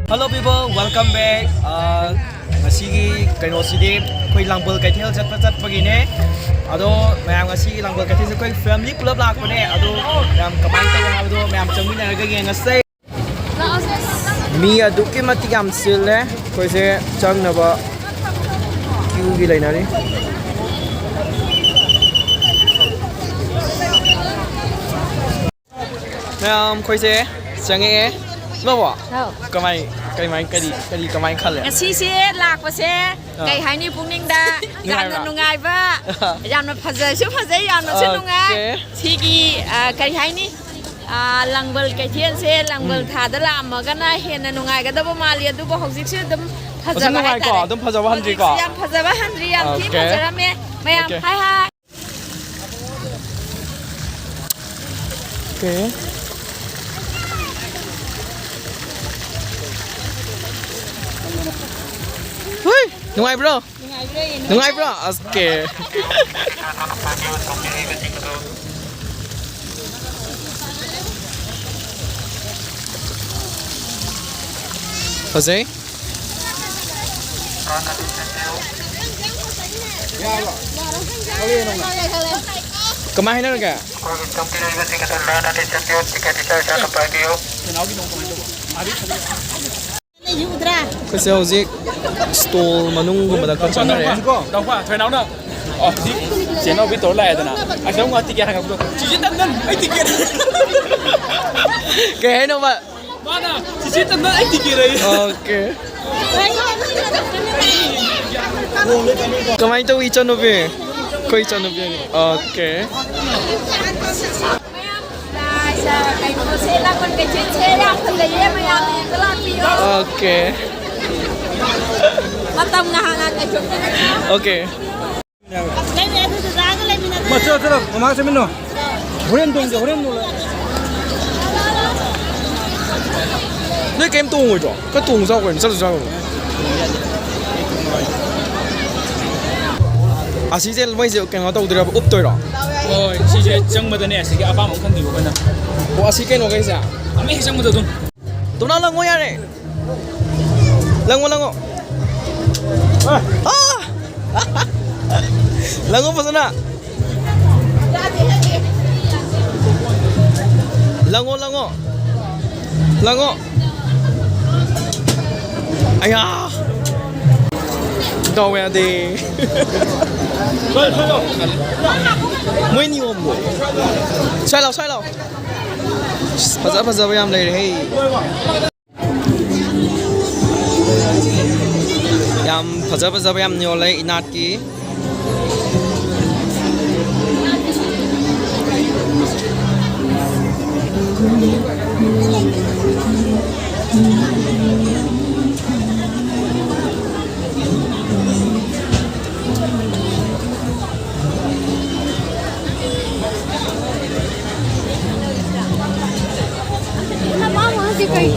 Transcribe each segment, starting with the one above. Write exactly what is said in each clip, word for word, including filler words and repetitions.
Hello people, welcome back. ꯑꯥ, ꯉꯁꯤꯒꯤ ꯀꯩꯅꯣꯁꯤꯗꯤ ꯑꯩꯈꯣꯏ ꯂꯥꯡꯕꯜ ꯀꯩꯊꯦꯜ ꯆꯠꯄ ꯆꯠꯄꯒꯤꯅꯦ꯫ ꯑꯗꯣ ꯃꯌꯥꯝ, ꯉꯁꯤꯒꯤ ꯂꯥꯡꯕꯜ ꯀꯩꯊꯦꯜꯁꯦ ꯑꯩꯈꯣꯏ family ꯄꯨꯂꯞ ꯂꯥꯛꯄꯅꯦ꯫ ꯑꯗꯣ ꯃꯌꯥꯝ ꯀꯃꯥꯏꯅ ꯇꯧꯋꯦ ꯍꯥꯏꯕꯗꯣ ꯃꯌꯥꯝ ꯆꯪꯃꯤꯟꯅꯔꯒ ꯌꯦꯡꯉꯁꯦ꯫ ꯃꯤ ꯑꯗꯨꯛꯀꯤ ꯃꯇꯤꯛ ꯌꯥꯝ ꯆꯤꯜꯂꯦ꯫ ꯑꯩꯈꯣꯏꯁꯦ ꯆꯪꯅꯕ queueꯒꯤ ꯂꯩꯅꯔꯤ꯫ ꯃꯌꯥꯝ, ꯑꯩꯈꯣꯏꯁꯦ ꯆꯪꯉꯛꯑꯦ꯫ ꯂꯣꯕꯣ? ꯍꯥꯎ꯫ ꯀꯃꯥꯏ, ꯀꯃꯥꯏ, ꯀꯔꯤ, ꯀꯔꯤ, ꯀꯃꯥꯏ ꯈꯜꯂꯦ? ꯉꯁꯤꯁꯦ ꯂꯥꯛꯄꯁꯦ, ꯑꯥ꯫ ꯀꯩ ꯍꯥꯏꯅꯤ, ꯄꯨꯛꯅꯤꯡꯗ ꯌꯥꯝꯅ ꯅꯨꯡꯉꯥꯏꯕ꯭ꯔꯥ? ꯅꯨꯡꯉꯥꯏꯕ, ꯌꯥꯝꯅ ꯐꯖꯁꯨ ꯐꯖꯩ, ꯌꯥꯝꯅꯁꯨ ꯑꯣꯀꯦ꯫ ꯅꯨꯡꯉꯥꯏ꯫ ꯁꯤꯒꯤ, ꯑꯥ, ꯀꯩ ꯍꯥꯏꯅꯤ, ꯑꯥ, ꯂꯥꯡꯕꯜ ꯀꯩꯊꯦꯜꯁꯦ ꯂꯥꯡꯕꯜ ꯎꯝ꯫ ꯊꯥꯗ ꯂꯥꯛꯑꯝꯃꯒꯅ ꯍꯦꯟꯅ ꯅꯨꯡꯉꯥꯏꯒꯗꯕ ꯃꯥꯜꯂꯤ, ꯑꯗꯨꯕꯨ ꯍꯧꯖꯤꯛꯁꯨ ꯑꯗꯨꯝ ꯐꯖꯕ ꯐꯖꯅ ꯅꯨꯡꯉꯥꯏꯀꯣ? ꯍꯥꯏꯇꯥꯔꯦ꯫ ꯑꯗꯨꯝ ꯐꯖꯕ ꯍꯟꯗ꯭ꯔꯤꯀꯣ? ꯍꯧꯖꯤꯛꯁꯨ ꯌꯥꯝ ꯐꯖꯕ ꯍꯟꯗ꯭ꯔꯤ, ꯌꯥꯝ ꯊꯤ ꯑꯣꯀꯦ꯫ ꯐꯖꯔꯝꯃꯦ꯫ ꯃꯌꯥꯝ ꯑꯣꯀꯦ꯫ ꯍꯥꯏ ꯍꯥꯏ꯫ ꯑꯣꯀꯦ꯫ ꯍꯨꯏ! ꯅꯨꯡꯉꯥꯏꯕ꯭ꯔꯣ? ꯅꯨꯡꯉꯥꯏꯕ꯭ꯔꯣ? ꯑꯣꯀꯦ꯫ ꯐꯖꯩ꯫ ꯀꯃꯥꯏ ꯍꯥꯏꯅꯔꯒꯦ? ꯑꯩꯈꯣꯏꯁꯦ ꯍꯧꯖꯤꯛ stall ꯃꯅꯨꯡꯒꯨꯝꯕꯗ ꯈꯔ ꯆꯪꯅꯔꯦ꯫ ꯅꯥꯎꯄꯥ, ꯊꯣꯏꯅꯥꯎꯅ, ꯑꯣ, ꯍꯧꯖꯤꯛ ꯆꯦꯅꯥꯎꯕꯤ ꯇꯧꯔ ꯂꯥꯛꯑꯦꯗꯅ꯫ ꯑꯁꯤꯗ ꯑꯃꯨꯛ ticket ꯍꯪꯉꯛꯄꯗꯣ, "ꯆꯤꯆꯦ ꯇꯟꯗꯟ, ꯑꯩ ticket!" ꯀꯩ ꯍꯥꯏꯅꯣꯕ? ꯃꯥꯅ, "ꯆꯤꯆꯦ ꯇꯟꯗꯟ, ꯑꯩ ticket!" ꯑꯌꯦ꯫ ꯑꯣꯀꯦ꯫ ꯀꯃꯥꯏꯅ ꯇꯧꯏ ꯏꯆꯟꯅꯨꯄꯤ? ꯑꯩꯈꯣꯏ ꯏꯆꯟꯅꯨꯄꯤ꯫ ꯑꯣꯀꯦ꯫ ꯃꯌꯥꯝ, ꯀꯩꯅꯣꯁꯦ, ꯂꯥꯡꯕꯜ ꯀꯩꯊꯦꯜꯁꯦ ꯌꯥꯝ ꯐꯖꯩꯌꯦ, ꯃꯌꯥꯝ ꯌꯦꯡꯕ ꯂꯥꯛꯄꯤꯌꯣ꯫ ꯑꯣꯀꯦ꯫ ꯃꯇꯝ ꯉꯥꯏꯍꯥꯛ ꯉꯥꯏꯍꯥꯛ ꯀꯥꯏꯊꯣꯛꯄꯤꯔꯣ꯫ ꯑꯣꯀꯦ꯫ ꯂꯩꯃꯤꯟꯅ-, ꯑꯗꯨ ꯗꯗꯥꯒ ꯂꯩꯃꯤꯟꯅꯗꯣꯏꯅꯦ꯫ ꯃꯥ ꯆꯠꯂꯣ, ꯆꯠꯂꯣ, ꯃꯃꯥ ꯆꯠꯃꯤꯟꯅꯧ꯫ ꯍꯣꯔꯦꯟ ꯇꯣꯡꯖꯦ, ꯍꯣꯔꯦꯟ ꯅꯣꯡꯂ-, ꯅꯣꯏ ꯀꯩꯝ ꯇꯣꯡꯉꯣꯏꯗ꯭ꯔꯣ? ꯈꯔ ꯇꯣꯡꯉꯨ ꯆꯥꯎ ꯀꯩꯅꯣ, ꯆꯠꯂꯨ ꯆꯥꯎ ꯀꯩꯅꯣ꯫ ꯑꯁꯤꯁꯦ ꯃꯣꯏꯁꯦ ꯀꯩꯅꯣ ꯇꯧꯗꯣꯏꯔꯕ, ꯎꯞꯇꯣꯏꯔꯣ? ꯍꯣꯏ, ꯁꯤꯁꯦ ꯆꯪꯕꯗꯅꯦ, ꯑꯁꯤꯒꯤ ꯑꯄꯥꯝꯕ ꯑꯃ ꯈꯟꯕꯤꯌꯨ ꯑꯩꯈꯣꯏꯅ꯫ ꯑꯣ, ꯑꯁꯤ ꯀꯩꯅꯣꯈꯩꯁꯦ? ꯑꯃ ꯍꯦꯛ ꯆꯪꯕꯗ ꯑꯗꯨꯝ꯫ ꯇꯣꯝꯅꯥ, ꯂꯪꯉꯣ ꯌꯥꯔꯦ꯫ ꯂꯪꯉꯣ, ꯂꯪꯉꯣ꯫ ꯑꯥ! ꯂꯪꯉꯣ ꯐꯖꯅ꯫ ꯂꯪꯉꯣ, ꯂꯪꯉꯣ꯫ ꯂꯪꯉꯣ꯫ ꯑꯌꯥ! ꯗꯥꯎ ꯌꯥꯗꯦ꯫ ꯃꯣꯏ ꯅꯤꯌꯣꯝꯗꯣ꯫ ꯁ꯭ꯋꯥꯏ ꯂꯥꯎ, ꯁ꯭ꯋꯥꯏ ꯂꯥꯎ꯫ ꯐꯖ ꯐꯖꯕ ꯌꯥꯝ ꯂꯩꯔꯦꯍꯦ꯫ ꯌꯥꯝ ꯐꯖ ꯐꯖꯕ ꯌꯥꯝ ꯌꯣꯜꯂꯦ ꯏꯅꯥꯠꯀꯤ꯫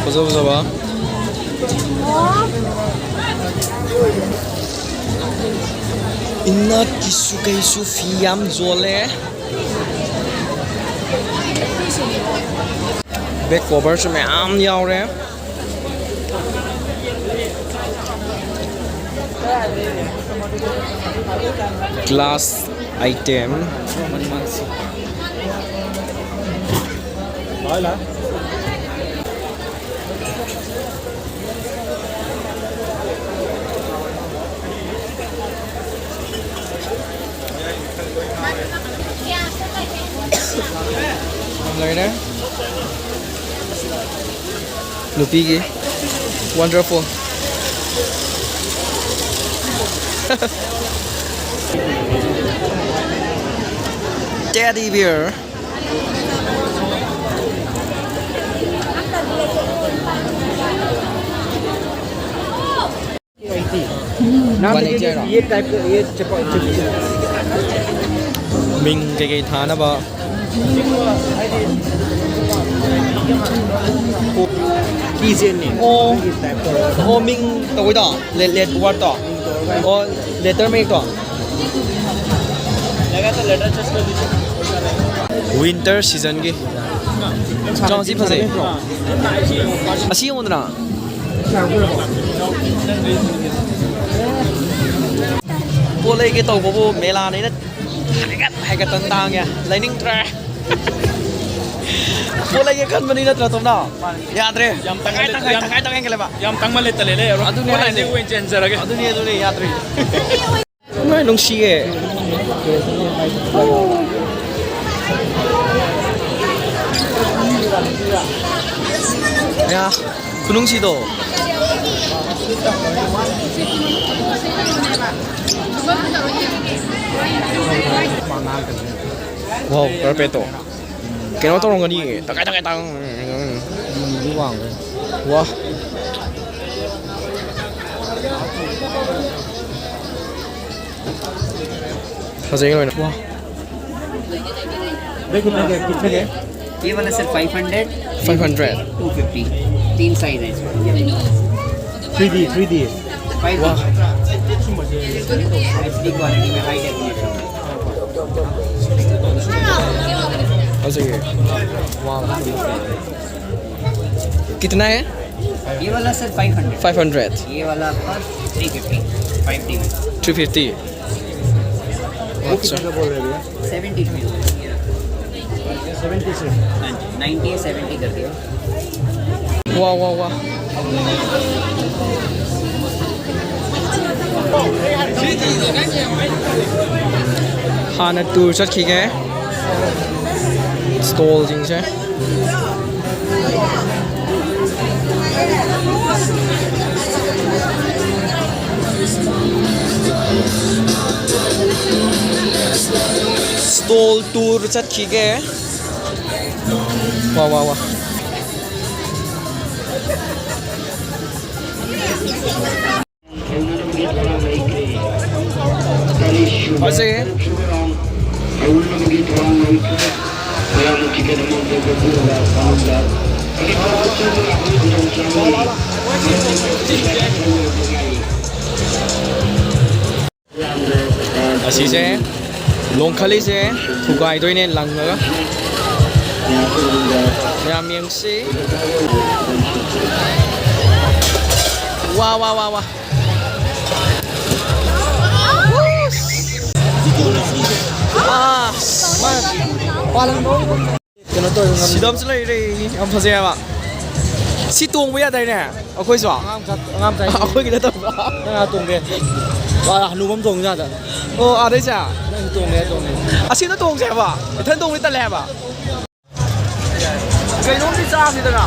ꯐꯖ ꯐꯖꯕ꯫ ꯏꯅꯥꯠꯀꯤꯁꯨ ꯀꯩꯁꯨ ꯐꯤ ꯌꯥꯝ ꯌꯣꯜꯂꯦ꯫ ꯕꯦꯛ ꯀꯣꯚꯔꯁꯨ ꯃꯌꯥꯝ ꯌꯥꯎꯔꯦ꯫ Glass item꯫ ꯂꯩꯔꯦ꯫ ꯅꯨꯄꯤꯒꯤ wonderful꯫ Teddy bear꯫ नाम लिख लीजिए। ये टाइप का, ये चपा-, चिप-, चिप-, ꯃꯤꯡ ꯀꯩꯀꯩ ꯊꯥꯅꯕ꯫ ꯀꯤꯆꯦꯟꯅꯦ꯫ ꯑꯣ꯫ ꯑꯣ, ꯃꯤꯡ ꯇꯧꯕꯩꯗꯣ? ꯂꯦ-, ꯂꯦꯠ ꯋꯥꯔꯗꯇꯣ? ꯑꯣ, ꯂꯦꯇꯔ ꯃꯌꯦꯛꯇꯣ? ꯋꯤꯟꯇꯔ ꯁꯤꯖꯟꯒꯤ꯫ ꯆꯥꯎꯁꯤ ꯐꯖꯩ꯫ ꯑꯁꯤ ꯌꯦꯡꯉꯨꯗꯅ꯫ ꯄꯣꯠ ꯂꯩꯒꯦ ꯇꯧꯕꯕꯨ ꯃꯦꯂꯥꯅꯤꯅ ꯍꯥꯏꯒꯠ ꯍꯥꯏꯒꯠꯇꯅ ꯇꯥꯡꯉꯦ꯫ ꯂꯩꯅꯤꯡꯗ꯭ꯔꯦ꯫ ꯄꯣꯠ ꯂꯩꯒꯦ ꯈꯟꯕꯅꯤ ꯅꯠꯇ꯭ꯔꯥ, ꯇꯣꯝꯅꯥꯎ? ꯌꯥꯗ꯭ꯔꯦ꯫ ꯌꯥꯝ ꯇꯪꯈꯥꯏ, ꯇꯪꯈꯥꯏ, ꯌꯥꯝ ꯇꯪꯈꯥꯏ, ꯇꯪꯈꯥꯏ ꯍꯦꯟꯒꯠꯂꯦꯕ꯫ ꯌꯥꯝ ꯇꯥꯡꯃꯜꯂꯦ, ꯇꯜꯂꯦ, ꯂꯩꯔꯔꯣꯏ꯫ ꯑꯗꯨꯅꯦ ꯄꯣꯠ ꯍꯥꯏꯁꯦ꯫ ꯂꯩꯅꯤꯡꯕ ꯑꯣꯏꯅ ꯆꯦꯟꯖꯔꯒꯦ꯫ ꯑꯗꯨꯅꯦ, ꯑꯗꯨꯅꯦ, ꯌꯥꯗ꯭ꯔꯦ꯫ ꯅꯨꯡꯉꯥꯏ, ꯅꯨꯡꯁꯤꯌꯦ꯫ ꯌꯥ, ꯈꯨꯅꯨꯡꯁꯤꯗꯣ꯫ Wow, ꯀꯥꯔꯄꯦꯠꯇꯣ꯫ ꯀꯩꯅꯣ ꯇꯧꯔꯝꯒꯅꯤ꯫ ꯇꯪꯈꯥꯏ, ꯇꯪꯈꯥꯏ, ꯇꯪ-, ꯃꯃꯜꯗꯤ ꯋꯥꯡꯕ꯫ ꯋꯥ꯫ ꯐꯖꯩ ꯂꯣꯏꯅ꯫ ꯋꯥ꯫ देखो, कितने के? ये वाला sir five hundred. Five hundred. Two fifty. तीन साइज है इसमें। Three D, three D. Five D. वाह। एचडी क्वालिटी में हाई डेफिनेशन। अच्छा, ये। वाह। कितना है? ये वाला sir five hundred. Five hundred. ये वाला आपका थ्री फ़िफ़्टी, फ़ाइव डी में। Three fifty. अच्छा। Seventy rupees. सेवेंटी से। हाँ जी, नाइंटी है, सेवेंटी कर दिया। वाह, वाह, वाह। ꯍꯥꯟꯅ ꯇꯨꯔ ꯆꯠꯈꯤꯒꯦ꯫ ꯁ꯭ꯇꯣꯜꯁꯤꯡꯁꯦ꯫ ꯁ꯭ꯇꯣꯜ ꯇꯨꯔ ꯆꯠꯈꯤꯒꯦ꯫ ꯋꯥ, ꯋꯥ, ꯋꯥ꯫ ꯐꯖꯩꯌꯦ꯫ ꯑꯁꯤꯁꯦ ꯂꯣꯡꯈꯠꯂꯤꯁꯦ ꯊꯨꯒꯥꯏꯗꯣꯏꯅꯦ ꯂꯪꯉꯒ꯫ ꯃꯌꯥꯝ ꯌꯦꯡꯁꯤ꯫ ꯋꯥ, ꯋꯥ, ꯋꯥ, ꯋꯥ꯫ ꯑꯥ꯫ ꯀꯩꯅꯣ ꯇꯧꯔꯦ, ꯉꯝꯗꯦ꯫ ꯁꯤꯗ ꯑꯃꯁꯨ ꯂꯩꯔꯦ꯫ ꯌꯥꯝ ꯐꯖꯩ ꯍꯥꯏꯕ꯫ ꯁꯤ ꯇꯣꯡꯕ ꯌꯥꯗꯥꯏꯅꯦ? ꯑꯩꯈꯣꯏꯁꯨ? ꯑꯉꯥꯡ ꯃꯆꯥ, ꯑꯉꯥꯡ ꯃꯆꯥ꯫ ꯑꯩꯈꯣꯏꯒꯤ ꯅꯠꯇꯕ꯫ ꯀꯅꯥ ꯇꯣꯡꯒꯦ? ꯑꯥ, ꯍꯅꯨꯕ ꯑꯃ ꯇꯣꯡꯉꯤ ꯑꯥꯗ꯫ ꯑꯣ, ꯑꯥꯗꯩꯁꯦ? ꯅꯪꯁꯨ ꯇꯣꯡꯒꯦ, ꯇꯣꯡꯒꯦ꯫ ꯑꯁꯤꯗ ꯇꯣꯡꯁꯦ ꯍꯥꯏꯕ? ꯏꯊꯟ ꯇꯣꯡꯕꯗꯤ ꯇꯜꯂꯦ ꯍꯥꯏꯕ꯫ ꯀꯩꯅꯣꯝꯗꯤ ꯆꯥꯁꯤꯗꯅ꯫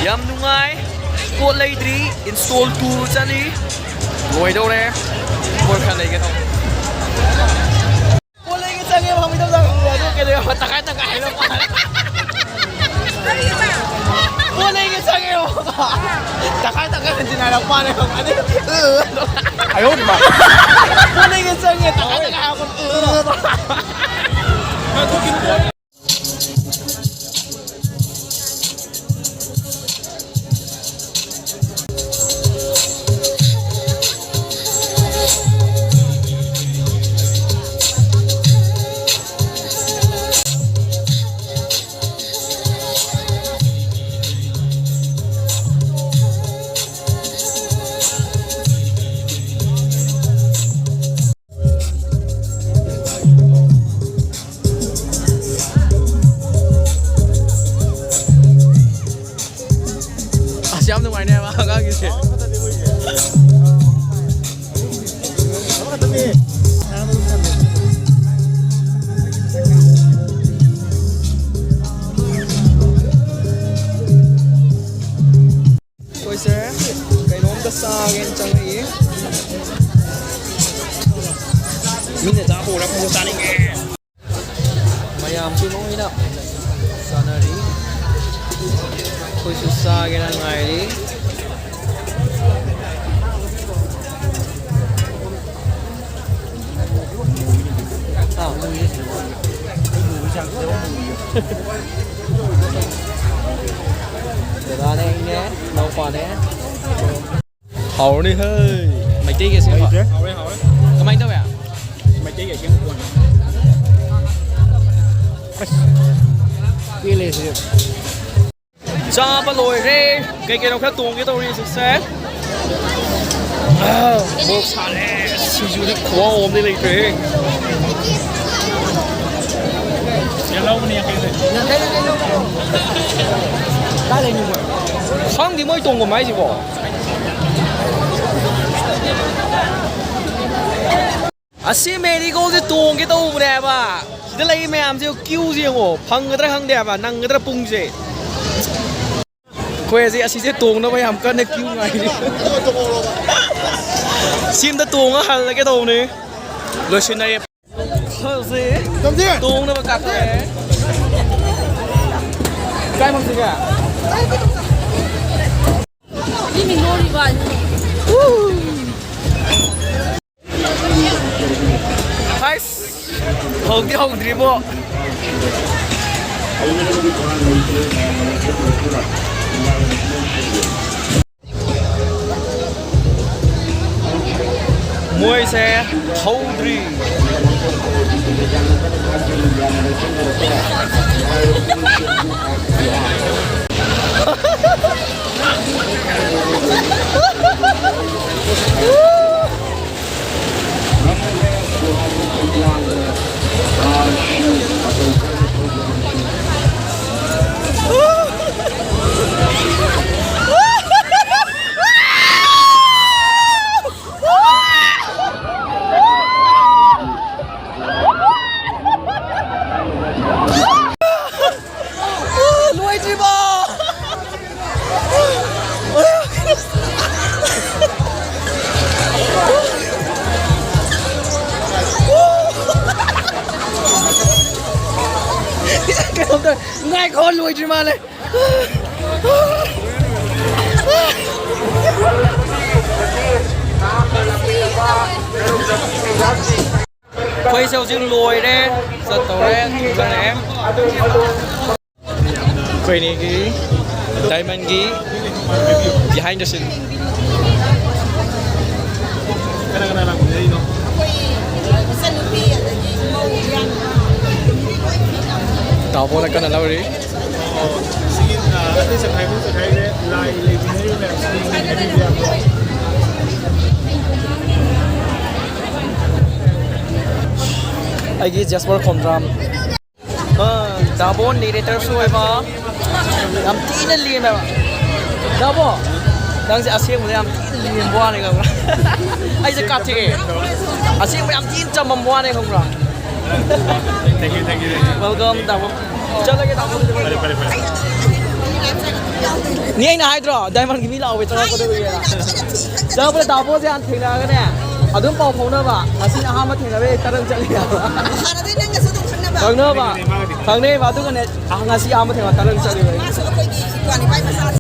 ꯌꯥꯝ ꯅꯨꯡꯉꯥꯏ꯫ ꯄꯣꯠ ꯂꯩꯗ꯭ꯔꯤ꯫ Install two ꯆꯠꯂꯤ꯫ ꯂꯣꯏꯗꯧꯔꯦ꯫ ꯄꯣꯠ ꯈꯔ ꯂꯩꯒꯦ ꯇꯧꯕ꯫ ꯄꯣꯠ ꯂꯩꯒꯦ ꯆꯪꯉꯦ ꯐꯝꯃꯤꯗꯧꯗ ꯈꯪꯕ꯭ꯔꯥ? ꯑꯗꯨ ꯀꯩꯗꯧ ꯇꯪꯈꯥꯏ ꯇꯪꯈꯥꯏ ꯍꯥꯏꯔꯛꯄ꯫ ꯄꯣꯠ ꯂꯩꯒꯦ ꯆꯪꯉꯦ꯫ ꯇꯪꯈꯥꯏ ꯇꯪꯈꯥꯏ ꯍꯟꯖꯤꯟ ꯍꯥꯏꯔꯛꯄ ꯋꯥꯅꯦ꯫ ꯑꯗꯨ ꯑꯌꯣ ꯃꯥ꯫ ꯄꯣꯠ ꯂꯩꯒꯦ ꯆꯪꯉꯦ ꯇꯪꯈꯥꯏ ꯇꯪꯈꯥꯏ ꯍꯥꯏꯔꯛꯄ꯫ ꯑꯁ, ꯌꯥꯝ ꯅꯨꯡꯉꯥꯏꯅꯦ ꯍꯥꯏꯕ ꯑꯉꯥꯡꯒꯤꯁꯦ꯫ ꯑꯩꯈꯣꯏꯁꯦ ꯀꯩꯅꯣꯝꯇ ꯆꯥꯒꯦꯅ ꯆꯪꯉꯛꯏ꯫ ꯃꯤꯅ ꯆꯥꯕ ꯎꯔ ꯑꯩꯈꯣꯏꯁꯨ ꯆꯥꯅꯤꯡꯉꯦ꯫ ꯃꯌꯥꯝꯁꯨ ꯂꯣꯏꯅ ꯆꯥꯅꯔꯤ꯫ ꯑꯩꯈꯣꯏꯁꯨ ꯆꯥꯒꯦꯅ ꯉꯥꯏꯔꯤ꯫ ꯑꯥ, ꯗꯗꯥꯅꯦ, ꯑꯩꯅꯦ, ꯏꯅꯥꯎꯄꯥꯅꯦ꯫ ꯍꯥꯎꯔꯅꯤ ꯍꯦ꯫ ꯃꯩꯇꯩꯒꯤ ꯑꯁꯦꯡꯕ꯫ ꯍꯥꯎꯔꯦ, ꯍꯥꯎꯔꯦ꯫ ꯀꯃꯥꯏꯅ ꯇꯧꯋꯦ? ꯃꯩꯇꯩꯒꯤ ꯑꯁꯦꯡꯕ ꯄꯣꯠꯅꯤ꯫ ꯑꯁ, ꯄꯦꯜꯂꯦ ꯁꯤꯗꯤ꯫ ꯆꯥꯕ ꯂꯣꯏꯔꯦ꯫ ꯀꯩ ꯀꯩꯅꯣ ꯈꯔ ꯇꯣꯡꯒꯦ ꯇꯧꯔꯤ ꯍꯧꯖꯤꯛꯁꯦ꯫ ꯃꯣꯔꯣꯛ ꯁꯥꯔꯦ꯫ ꯁꯤꯡꯖꯨꯗꯤ ꯈꯨꯍꯥꯎ ꯑꯃꯗꯤ ꯂꯩꯇ꯭ꯔꯦꯍꯦ꯫ ꯈꯪꯗꯦ ꯃꯣꯏ ꯇꯣꯡꯐꯝ ꯍꯥꯏꯁꯤꯕꯣ꯫ ꯑꯁꯤ ꯃꯦꯔꯤꯒꯣꯜꯁꯦ ꯇꯣꯡꯒꯦ ꯇꯧꯕꯅꯦꯕ꯫ ꯁꯤꯗ ꯂꯩꯔꯤ ꯃꯌꯥꯝꯁꯦ ꯀ꯭ꯌꯨꯁꯦ ꯌꯦꯡꯉꯣ꯫ ꯐꯪꯒꯗ꯭ꯔꯥ ꯈꯪꯗꯦ ꯍꯥꯏꯕ, ꯅꯪꯒꯗ꯭ꯔꯥ ꯄꯨꯡꯁꯦ꯫ ꯑꯩꯈꯣꯏ ꯍꯧꯖꯤꯛ ꯑꯁꯤꯁꯦ ꯇꯣꯡꯅꯕ ꯌꯥꯝ ꯀꯟꯅ ꯀ꯭ꯌꯨ ꯉꯥꯏꯔꯤ꯫ ꯁꯤ ꯑꯝꯇ ꯇꯣꯡꯉ ꯍꯜꯂꯒꯦ ꯇꯧꯕꯅꯦ꯫ ꯂꯣꯏꯁꯤꯟꯅꯔꯦ꯫ ꯍꯧꯖꯤꯛ ꯇꯣꯡꯅꯕ ꯀꯥꯈꯠꯂꯦ꯫ ꯀꯥꯏ ꯐꯝꯁꯤꯒꯦ? ꯍꯥꯏꯁ, ꯍꯧꯗꯤ ꯍꯧꯗ꯭ꯔꯤꯕꯣ꯫ ꯃꯣꯏꯁꯦ ꯍꯧꯗ꯭ꯔꯤ꯫ ꯂꯣꯏꯗ꯭ꯔꯤꯕꯣ? ꯀꯩꯅꯣꯝꯇ ꯉꯥꯏꯈꯣ, ꯂꯣꯏꯗ꯭ꯔꯤ ꯃꯥꯜꯂꯦ꯫ ꯑꯩꯈꯣꯏꯁꯦ ꯍꯧꯖꯤꯛ ꯂꯣꯏꯔꯦ, ꯆꯠꯇꯧꯔꯦ, ꯊꯣꯛꯂꯛꯑꯦ꯫ ꯑꯩꯈꯣꯏꯅꯤꯒꯤ ꯗꯥꯏꯃꯟꯒꯤ behind the scene꯫ ꯇꯥꯃꯣꯅ ꯀꯟꯅ ꯂꯧꯔꯤ꯫ ꯆꯠꯈ꯭ꯔꯦ, ꯂꯥꯏ ꯂꯩꯃꯤꯟꯅꯔꯤꯕ ꯃꯌꯥꯝꯁꯤꯗꯤ ꯌꯦꯡꯅꯤꯡꯉꯗꯤ ꯌꯥꯝ ꯅꯨꯡꯉꯥꯏ꯫ ꯑꯩꯒꯤ ꯖꯦꯁꯄꯔ ꯈꯣꯝꯗ꯭ꯔꯥꯝ꯫ ꯑ, ꯗꯥꯕꯣ ꯅꯦꯔꯦꯇꯔꯁꯨ ꯑꯣꯏꯕ꯫ ꯌꯥꯝ ꯊꯤꯅ ꯂꯦꯝꯃꯦꯕ꯫ ꯗꯥꯕꯣ, ꯅꯪꯁꯦ ꯑꯁꯦꯡꯕꯗ ꯌꯥꯝ ꯊꯤꯅ ꯂꯦꯝꯕ ꯋꯥꯅꯤ ꯈꯪꯕ꯭ꯔꯥ? ꯑꯩꯁꯦ ꯀꯥꯊꯦꯛꯑꯦ꯫ ꯑꯁꯦꯡꯕ ꯌꯥꯝ ꯊꯤꯅ ꯆꯝꯃꯝꯕ ꯋꯥꯅꯤ ꯈꯪꯕ꯭ꯔꯥ? Thank you, thank you, thank you. Welcome, ꯇꯥꯃꯣ꯫ ꯆꯠꯂꯒꯦ, ꯇꯥꯃꯣ꯫ ꯐꯔꯦ, ꯐꯔꯦ, ꯐꯔꯦ꯫ ꯅꯦ, ꯑꯩꯅ ꯍꯥꯏꯗ꯭ꯔꯣ, ꯗꯥꯏꯃꯟꯒꯤ ꯃꯤ ꯂꯥꯛꯑꯣ ꯆꯪꯉꯛꯄꯗꯨꯒꯤꯅ꯫ ꯆꯪꯉꯛꯄꯗ ꯇꯥꯃꯣꯁꯦ ꯍꯥꯟꯅ ꯊꯦꯡꯅꯔꯒꯅꯦ, ꯑꯗꯨꯝ ꯄꯥꯎ ꯐꯥꯎꯅꯕ꯫ ꯉꯁꯤꯅ ꯑꯍꯥꯟꯕ ꯊꯦꯡꯅꯕ, ꯑꯩ ꯇꯔꯪ ꯆꯠꯂꯤ ꯍꯥꯏꯕ꯫ ꯍꯥꯟꯅꯗꯩ ꯅꯪꯒꯁꯨ ꯑꯗꯨꯝ ꯈꯪꯅꯕ? ꯈꯪꯅꯕ꯫ ꯈꯪꯅꯩꯕ, ꯑꯗꯨꯒꯅꯦ, ꯑ, ꯉꯁꯤ ꯑꯍꯥꯟꯕ ꯊꯦꯡꯅꯕ, ꯇꯔꯪ ꯆꯠꯂꯤꯕ ꯑꯩ꯫ ꯃꯥꯁꯨ ꯑꯩꯈꯣꯏꯒꯤ ꯏꯄ꯭ꯋꯥ ꯅꯤꯄꯥꯒꯤ ꯃꯆꯥꯁꯦ꯫